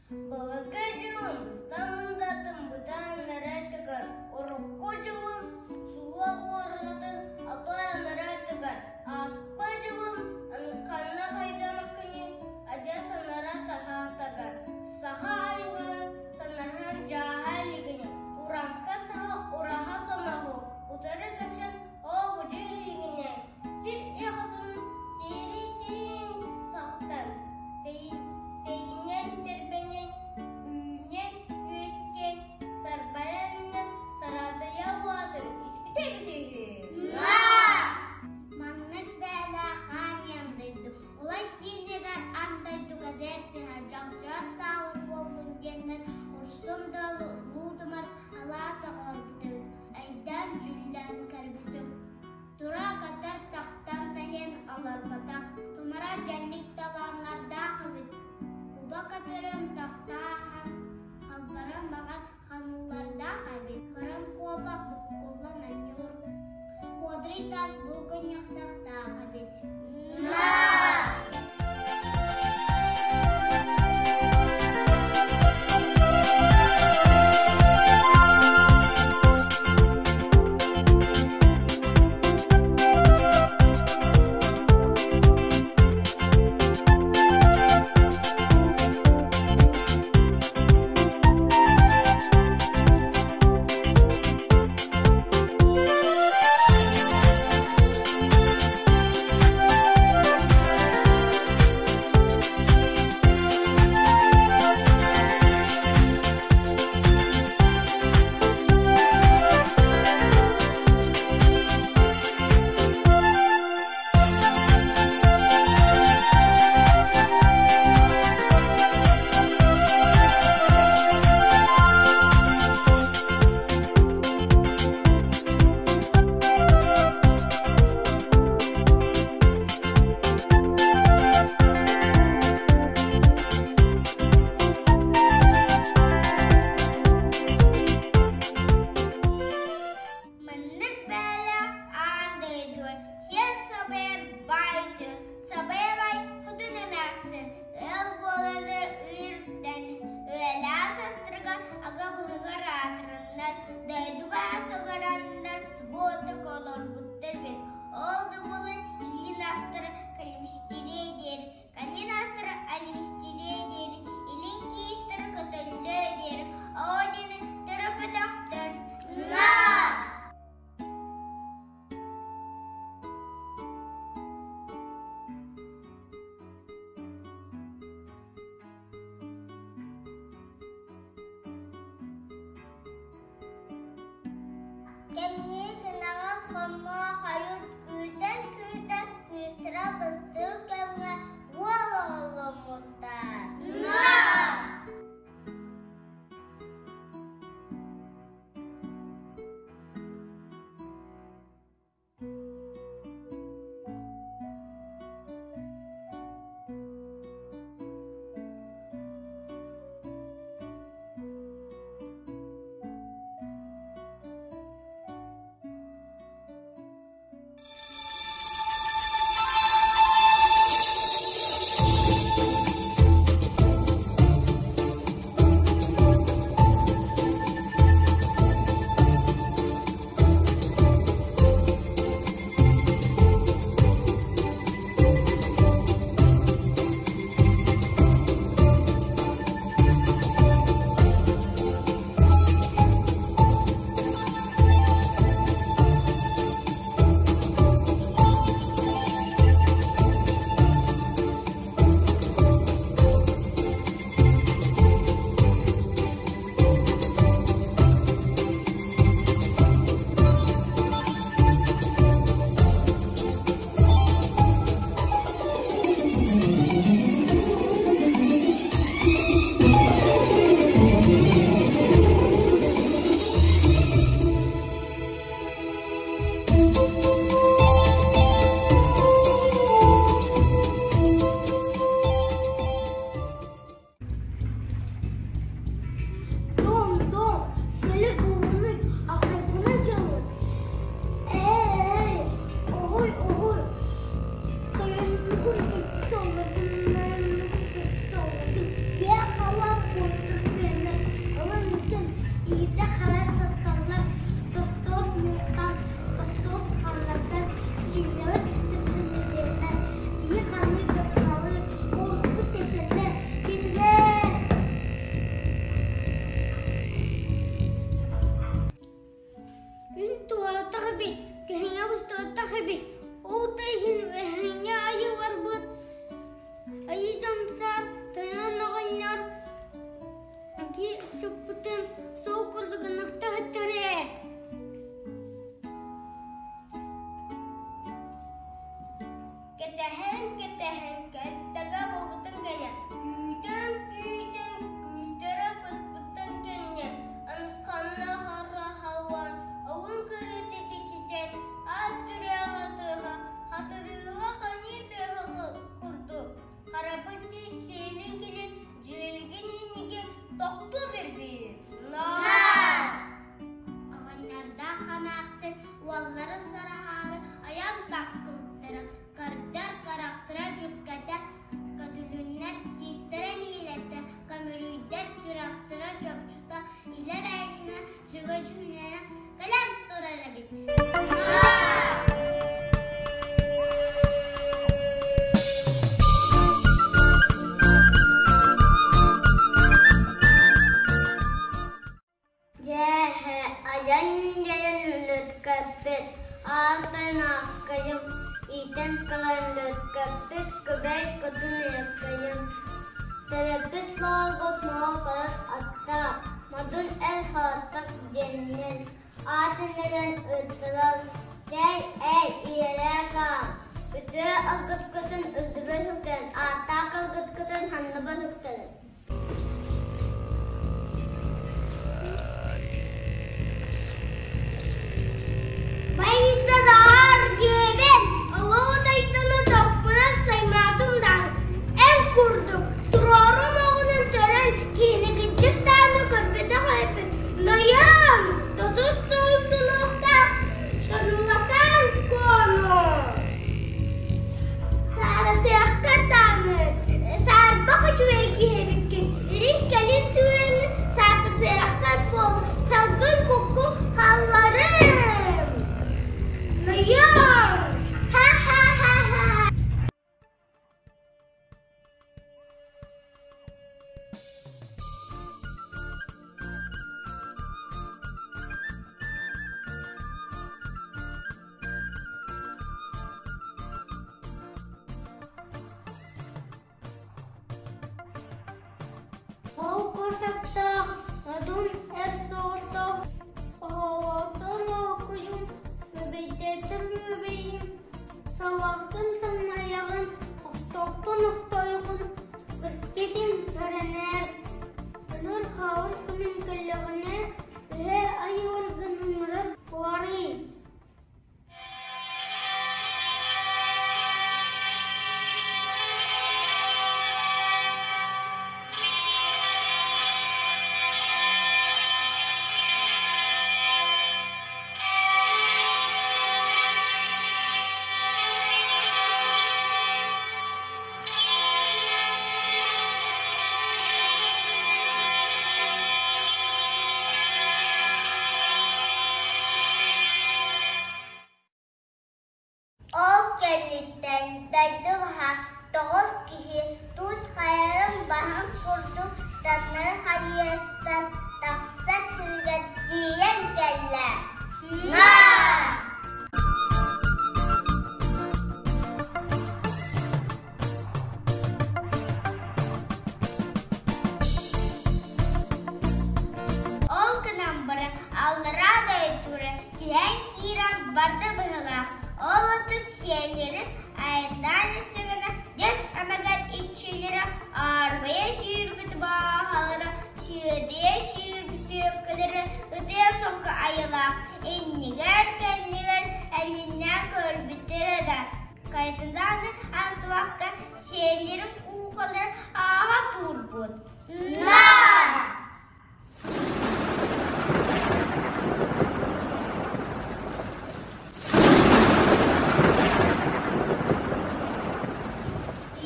Былыргы дьылым быстан бытаан Урукку дьылым суох уоратын атай анара Ааспыт дьылым анысханна хайдамах күнүн адьас анара таһаатагар Саха айылын санаһан дьааһа илигини Ураҥка саха ураһа соноһу утары көчөн ообудьу илигинэн Сир эхотунун сири сахтан тэйинэн тэрбэнэн үүнэн үөскээн сарбайан сараадайа улаатан испитэ эбитэ үһү. Маннык бээлээх хаан ийэм дойду Улай киинигэр ан дойдуга дэрсиһэ дьоҥчо саалыр буоллун диэннэр урсун да луутумар алаас оҕолорбутун өйдөөн-дьүүллээн көрбүтүм. Тура көтөр тахтан таһыан олорботох, тумара дьэнник толооннордоох эбит. Куба көтөрүм тохтооһон, халбаран баҕар хануулардаах эбит. Көрөн куобах буккуллан анньуур, куодрый таас булгунньахтаах эбит. Маннык бээлээх аан дойду сиэн сабайар баай сабайабай хотун эмээхсин ыал буоланнар ыырыктан ыалаах састырга ага быһыгар аатыраннар дойду баа согараннар субуотук олорбуттар бит ол да буолан илин астара калимстире диэри канин астара алимстире диэри илин киистэр көтөллөө диэри оо диэни төрөппөтөхтөр на Кэмниэ кынаҕас хоммуо хойут күүтэн-күүтэн күүстэрэ быстыы кэмҥэ уол оҕоломмуттар. Дом, дом, сэлик уһуннук ахсарбынан дьаллык. Ээ, оһой, оһой, тойоннугун кытта олордум, нойоннугун кытта олордум, үө халаах. эбит, киһиҥэ быстыбатах эбит. Ол да иһин эһэҥҥэ айыыларбыт айыы дьонтон тойон оҕонньор ки сыппытын сол курдук ынахтаһыттар ээ. Кэтэһэн-кэтэһэн кэлтэгэ буолбутун кэннэ, күүтэн-күүтэн күүстэрэ быспытын кэннэ, анысханна хараһаллан, алын кырыыта тикитэн, аат түрэҕэ тыаһа, хатырыыла ханыы тыаһа курдук, харабын сиэлин кэлин дьүөлүгүн иннигэр тохтуу биэрбит. Оҕонньордоох эмээхсин уолларын сараһаары айан таккыбыттара, көрдөр харахтара дьүккэтэ, көтүлүннэр тиистэрэ миилэтэ, көмүрүйдэр сүрэхтэрэ чопчута, илэ бэйэтинэн сүгэ дьүһүннэнэ кэлэн турар эбит. Дьээһэ айан дьайан үлэткэппит, аалтан ааккайым, иитэн кэлэн үлэткэппит, күбэй кутун иэккэйим. Төрөппүт лоолбут моокойот аттаах, модун эр хааттах диэннэр, аатын эрэн ыыттылар, чэй эй ийэлээ каам, үтүө алгыткытын үрдүбэр үктэн, ааттаах алгыткытын ханныбар үктэнин. Байыталаар диэбэт, улуу дойдуну топпунан саймаатым даҕаны, эн курдук туруорум оҕунан төрөн киһини кырдьык даҕаны көрбөтөх эбиппин. Нойоон, тутус туруусунуохтаах Шарулакаан Куону Сааратыахха даҕаны, саарбах үчүгэй киһи эбиккин, илин-кэлин сүүрэн саататыаххар буол, салгын кукку хаалларым. Нойоон! Ха-ха-ха-ха! Ол курсаптаах модун эр соҕотох оһоҕоттон оһокуйум, үөбэйдэртэн үөбэйим, Салалтын самнайаҕын, охтоохтун охтойоҕун, бэскитин сэрэнээр, өлөр хаалар күнүм кэллэҕинэ, үһэ айыыларгын ыҥырар буоларый. Ол кэнниттэн дойду баһа тоҕус киһи туут хайарын баһын курдук таҥнары хайыастан тахсар сиригэр тиийэн кэллэ. Ол гынан баран аллараа дойдура түһэн киирэн барда быһыылаах. Ол отут сиэннэрин айаннаан истэҕинэ дьэс эмэгэр иччилэрэ аарбайа сүүрбүт бааһалара, сүөдэйэ сүүрбүт сүөккэлэрэ ытыа сокко айылаах иннигэр-кэннигэр элиннээн көрбүттэрэ да, хайатынааны аасыбакка сиэллэрин куукалара ааһа турбут.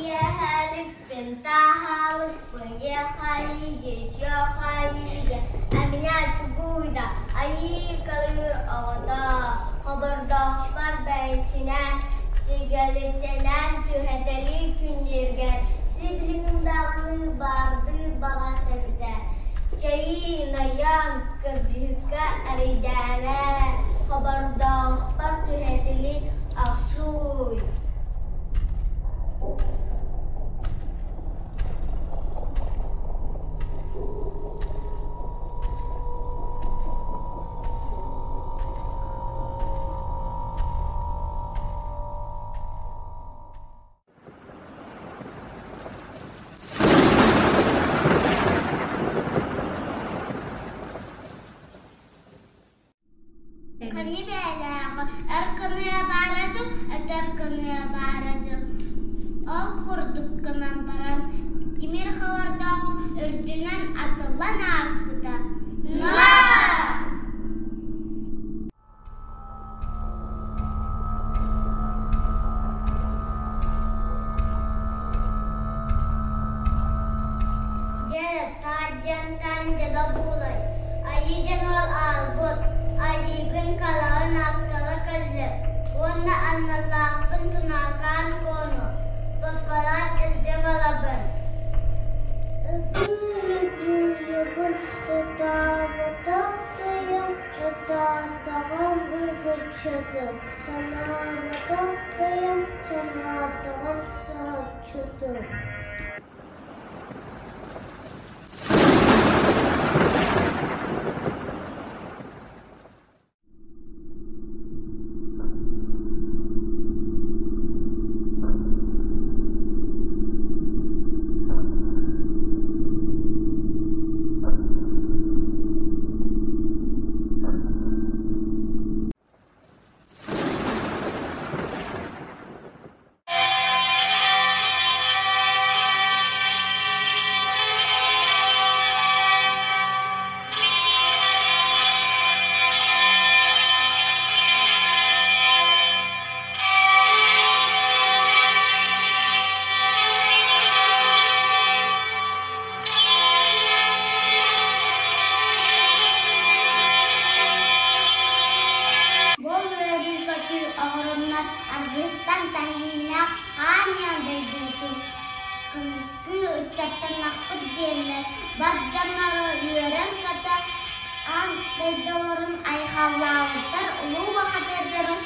Иэһэликпин, тааһаалыкпын, ехайыге, чохайыге, а меня тугуйда, айыы-калыыр оҕото, хобордоохпор бэйэтинэн, тигэлитинэн түһэтэлии күннүүргэр, сибилигин даҕаны баардыы баҕас эбитэ. Чэйиин, айаан, кырдьыкка эрэйдээмэ, хобордооху. баран ааспыта. На! Дьэ, таадьантан дьада буолай, айыы дьаҥал аалбыт, айыыгын калаҕын ааттала кэллэ уонна анналлаахпын Тунаакаан Куону, Бокколаат илдьэ балабын. Ытыыр-ытыырбын ытаабатах бэйэм ытаатаҕым уһуччутун, санаабатах бэйэм санаатаҕым саһаччытын. Бол үөрүү-көтүү оҕороннор аргыһыттан таһииннээх аан дойдубутун көмүскүүр ыччаттаннахпыт диэннэр бар дьонноро үөрэн-көтө аан дойдуларын айхаллаабыттар, улуу бухатыырдарын